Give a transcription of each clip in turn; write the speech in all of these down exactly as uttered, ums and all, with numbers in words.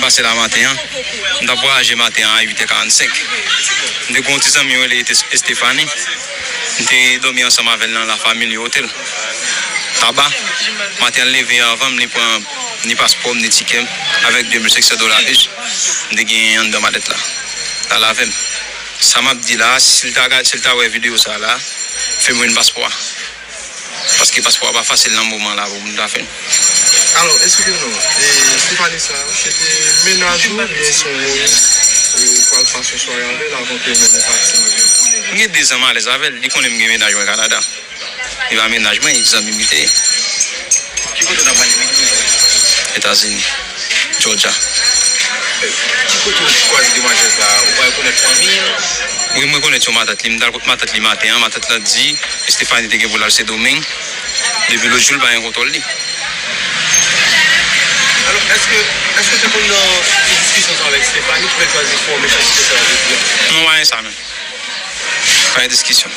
Se la maten an. M t ap vwayaje maten an a uit è karannsenk. M te gen yon ti zanmi yo rele Ete-, Estefani. M te dòmi ansanm avè l nan La Famille Hotel, Taba. Maten an, l leve anvan m, li pran ni paspò m, ni tikè m, avèk de mil senk san dola plis m te genyen anndan malèt la. L al avè m. Sa m ap di la, si l ta gad-, si l ta wè videyo sa la, fè m jwenn paspò a. Paske paspò a pa fasil nan moman la pou moun ta fè l. Alò, eksplike nou, e, Stephanie sa, se te mennaj ou oubyen se yon moun ou pral pase sware avè l avan ke w menm ou pati? M gen de zan m alèz avè l, li konnen m gen mennaj mwen Kanada. Li pa mennaj mwen, li zanmi m li te ye. Ki kote w t ap pale? Etazini, Georgia. Ki kote w kwaze demwazèl sa a? Ou pa rekonèt fanmi l? Wi, m rekonèt yon matant li. M t al kot matant li maten an. Matant lan di Estefani te gen pou l al Sendomeng. Depi lòt jou, l pa gen kontwòl li. Alò, èske, èske w te konn nan ti diskisyon sa avèk Estefani ki fè l chwazi fè w mechanste sa jodi a? Non, pa gen sa menm. Pa gen diskisyon.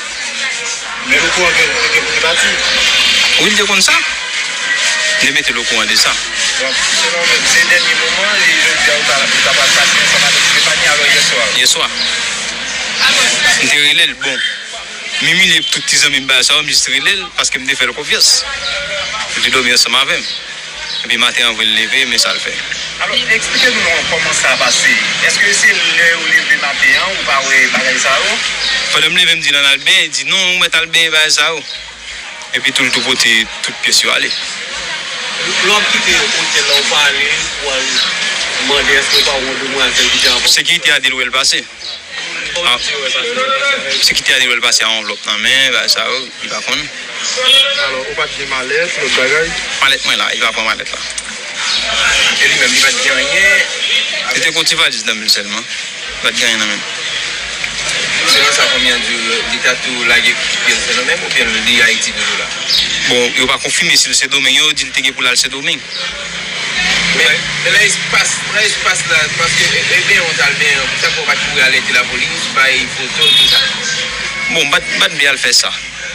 Men l okouran ke l te gen pou li pati? Wi, l te konn sa. M te mete l okouran de sa. Donk, selon w menm, se dènye moman, e jodi a, ou ta, ou ta pral pase ansanm avèk Estefani, alò yèswa? Yèswa. M te rele l, bon. M imilye tout ti zanmi m bagay sa yo, m jis rele l, paske m te fè l konfyans. Li te dòmi ansanm avè m. Epi maten an vre l leve, men sa l fè. Alò, eksplike nou non kòman sa pase. Èske se lè ou leve maten an, ou pa wè bagay sa yo? Pandan m leve, m di l ann al benyen, li di non, ou mèt al benyen bagay sa yo. Epi tou, l tou pote tout pyès yo ale. Lè w ap kite otèl la, ou pa ale pou al mande èske w pa wè yon demwazèl ki te avè w? Sekirite a di l wè l pase. Sekirite a di l wè l pase a anvlòp nan men, bagay sa yo, li pa konn. Alò, ou pa t gen malèt, lòt bagay? Malèt mwen la, li pa pran malèt la. E li menm, li pa t gen anyen? Li te gen yon ti valiz nan men l sèlman. Li pa t gen anyen nan men l. Selon sa fanmi an di w, li ta tou lage pyès nan men l oubyen li Ayiti toujou la? Bon, yo pa konfime si l Sendomeng, yo di l te gen pou l al Sendomeng. Men, men nan espas, nan espas la, paske, e, e, benyen w t al benyen an, poukisa w pa t kouri alète lapolis, bay foto l, tout sa? Bon, m pa t, m pa t vle al fè sa.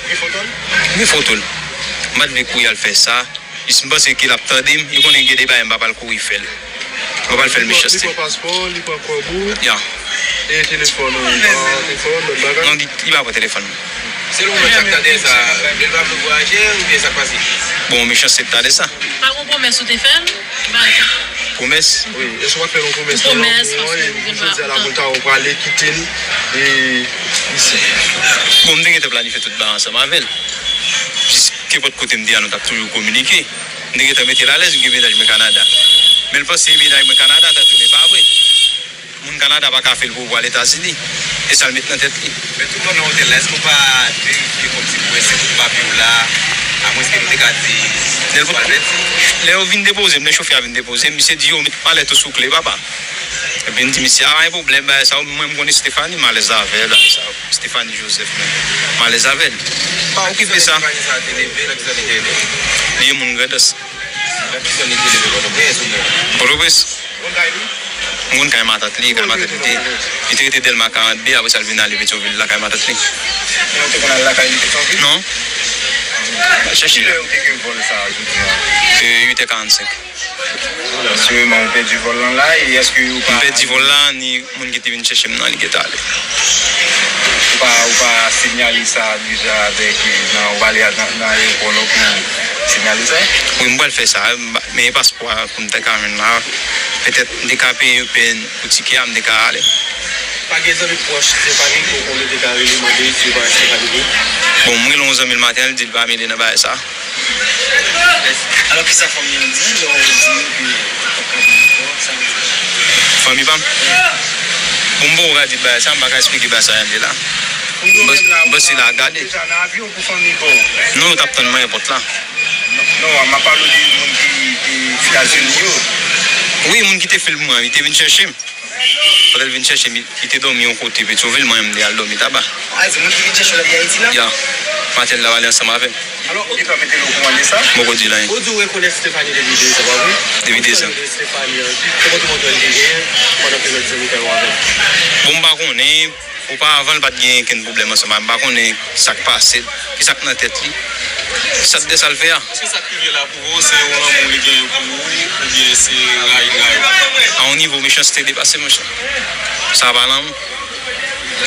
Gen foto l? Gen foto l. M pa t vle kouri al fè sa. Jis m panse ke l ap tande m, li konnen gen de bagay m pa pral kouri fè l. M pa pral fè l mechanste. Li pran paspò, li pran kòb ou? Ya. E telefòn ou, li pa pran telefòn, lòt bagay? Non, li, li pa pran telefòn mwen. Selon ou menm, sa k tande sa, lè l pa vle vwayaje oubyen sa k pase? Bon, mechanste t tande sa. Pa gon pwomès ou te fè l? Pwomès? Wi, èske w pa t fè l yon pwomès nan lanmou an, e jodi a la pou l ta wè w prale kite l, e isi? Bon, m te gentan planifye tout bagay ansanm avè l. Jis kenpòt kote m te ye a, nou t ap toujou kominike. M te gentan mete l alèz, m gen mennaj mwen Kanada. Men l panse mennaj mwen Kanada, tankou men pa vre. Moun Kanada pa ka fè l pou pral Etazini. E sa l met nan tèt li. Men tout pandan otèl la, èske w pa verifye kòmsi pou wè si tout papye w la, amwenske nou te ka di ou pral pèdi? Lè yo vin depoze m, lè chofè a vin depoze m, misye di yo met malèt ou sou kle, papa. Epi m di misye, a, pa gen pwoblèm, bagay sa yo, mwen m konn Estefani, m alèz avè l, bagay sa yo. Estefani Joseph, mwen. M alèz avè l. Pa okipe sa. Estefani sa te leve, nan ki zòn li te leve? Li se moun Grandans. Nan ki zòn li te leve, Pòtoprens oubyen? Pòtoprens. Ou konn kay matant li, kay matant li te, li te rete Dèlma karant de, apre sa l vin ale Petyonvil lakay matant li. Men ou te konn al lakay li Petyonvil? Non. Al chèche. Kilè ou te gen vòl sa a jodi a? Se uit è karannsenk. Asireman ou pèdi vòl lan la, e èske ou pa... M pèdi vòl la, ni moun ki te vin chèche m nan, li gentan ale. Ou pa, ou pa sinyale sa deja avèk, nan, ou pa ale nan, nan ayewopò la pou sinyale sa? Wi, m pral fè sa, m pa, men paspò a pou m te ka jwenn la, petèt m te ka peye yon pèn pou tikè a, m te ka ale. Pa gen zanmi pwòch Stephanie ke w konnen te ka rele mande si yo pa Stephanie pou? Bon, m rele yon zanmi l maten an, li di l pa mele nan bagay sa. Alò, kisa fanmi an di lè w di yo ke w p ap ka vin ankò? Sa vle di? Fanmi pa m? Bon, m poko ka di bagay sa, m pa ka eksplike bagay sa jan l ye la. Pou nou menm la, m panse la gade. Deja nan avyon pou fanmi pa w? Non, yo t ap tann mwen ayewopò la. Non, non, m ap pale de moun ki te fè l sou li yo. Wi, moun ki te fè l pou mwen, li te vin chèche m. Pandan l vin chèche m, li te dòmi yon kote Petyonvil, mwen menm m te al dòmi Taba. A, se moun ki vin chèche w la, li Ayiti la? Ya. Maten l t ap ale ansanm avè m. Alò, ou gentan mete l okouran de sa? M poko di l anyen. Ou di w rekonèt Stephanie depi de zan, pa vre? Depi de zan. Ou konnen Stephanie, ki konpòtman ke l te genyen pandan peryòd zanmitay ou avè l? Bon, m pa konnen. Oparavan, l pa t gen okenn pwoblèm ansanm avè m. M pa konnen sa k pase l, kisa k nan tèt li. Sa t de sa l fè a? Èske sa k rive la pou ou, se yon lanmou li genyen pou ou, oubyen se rayi l rayi w? Nivo mechanste depase m, monchè. Sa pa lan mwen.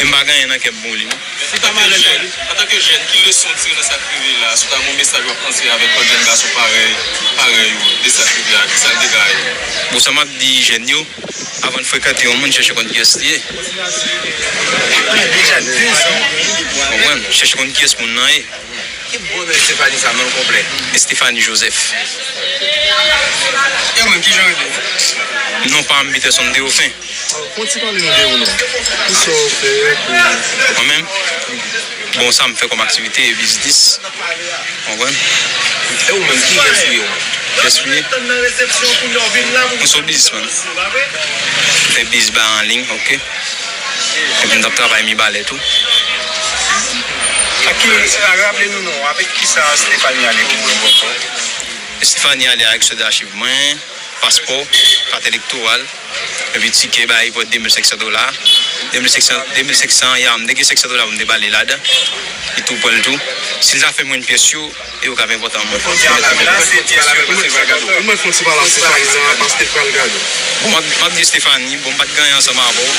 E m pa gen anyen nan kè m pou li, non. Antanke jèn, antanke jèn, ki leson w tire nan sa k rive la? Si w ta gen yon mesaj w ap lanse avèk lòt jèn gason parèy, parèy ou, de sa k rive a, ki sa l te ka ye? Bon, sa m ap di jèn yo, avan n frekante yon moun, chèche konn kiyès li ye. Konprann? Chèche konn kiyès moun nan ye. Ki bon non Stephanie sa, non l konplè? Stephanie Joseph. E ou menm, kijan w rele? Non pa m Peterson Théophin. Fè yon ti pale nou de ou non. Kisa w fè pou... Mwen menm? Bon, sa m fè kòm aktivite e biznis. Konprann? E ou menm, kiyès ou ye ou menm? Kiyès m ye? Mwen se yon biznismann. M fè biz bay an liy, oke. Epi m t ap travay Mibalè tou. Ak ki, raple nou non, avèk kisa Stephanie ale pou pran pòs ou? Stephanie ale avèk sèt achiv mwen, paspò, kat elektoral, epi tikè bay pou de mil senk san dola. De mil senk san, de mil senk san, ya, m te gen senk san dola pou m te ba li ladan. Li tou pran l tou. Si l ta fè mwen pyès yo, e yo k ap enpòtan mwen. Ou mwen fè yon ti pale sou sa, sa, paske pral gade. Bon, m ap, m ap di Stephanie, bon, m pa t gen anyen ansanm avè w.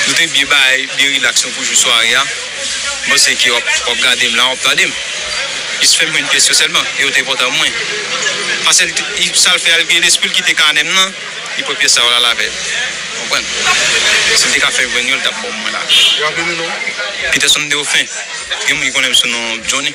Nou te byen bay, byen rilaks, nou pou jwe sware a. M panse ke w ap, w ap gade m la, w ap tande m. Jis fè m jwenn pyès yo sèlman, e yo te enpòtan mwen. Paske l te, li, sa l fè a, l gen lespri l kite kanè m nan, li pran pyès sa yo la l avè l. Konprann? Si l te ka fè m jwenn yo, l t ap ban m mwen la. Raple nou non. Peterson Théophin. Gen moun ki konnen m sou non Johnny.